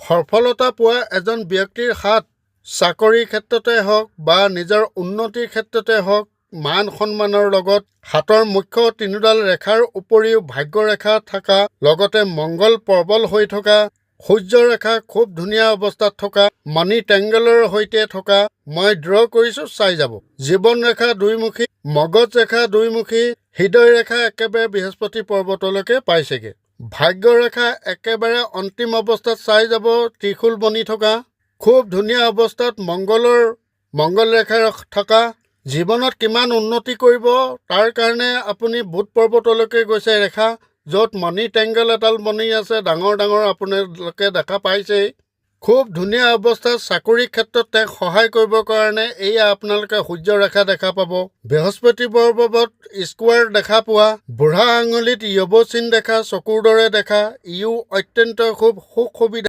সফলতা পোৱা এজন ব্যক্তিৰ হাত চাকৰিৰ ক্ষেত্ৰতে হওক বা নিজৰ উন্নতিৰ ক্ষেত্ৰতে হওক, মান সন্মানৰ লগত হাতৰ মুখ্য তিনিডাল ৰেখাৰ উপৰিও ভাগ্যৰেখা থকা, লগতে মংগল প্ৰবল হৈ থকা, সূৰ্য ৰেখা খুব ধুনীয়া অৱস্থাত থকা, মানি টেংগলৰ সৈতে থকা মই ড্ৰ কৰিছোঁ, চাই যাব। জীৱন ৰেখা দুইমুখী, মগজ ৰেখা দুইমুখী, হৃদয় ৰেখা একেবাৰে বৃহস্পতি পৰ্বতলৈকে পাইছেগৈ। ভাগ্য ৰেখা একেবাৰে অন্তিম অৱস্থাত চাই যাব, ত্ৰিশূল বনি থকা, খুব ধুনীয়া অৱস্থাত মংগলৰ মংগল ৰেখা থকা। জীৱনত কিমান উন্নতি কৰিব তাৰ কাৰণে আপুনি বুধ পৰ্বতলৈকে গৈছে ৰেখা, য'ত মণি টেংগল এডাল বনি আছে ডাঙৰ ডাঙৰ, আপোনালোকে দেখা পাইছেই। খুব ধুনীয়া অৱস্থাত চাকৰিৰ ক্ষেত্ৰত তেওঁক সহায় কৰিবৰ কাৰণে এইয়া আপোনালোকে সূৰ্য ৰেখা দেখা পাব। বৃহস্পতি পৰ্বত স্কোৱাৰ দেখা পোৱা, বুঢ়া আঙুলিত য়ব চিন দেখা, চকুৰ দৰে দেখা, ইও অত্যন্ত খুব সুখ সুবিধা।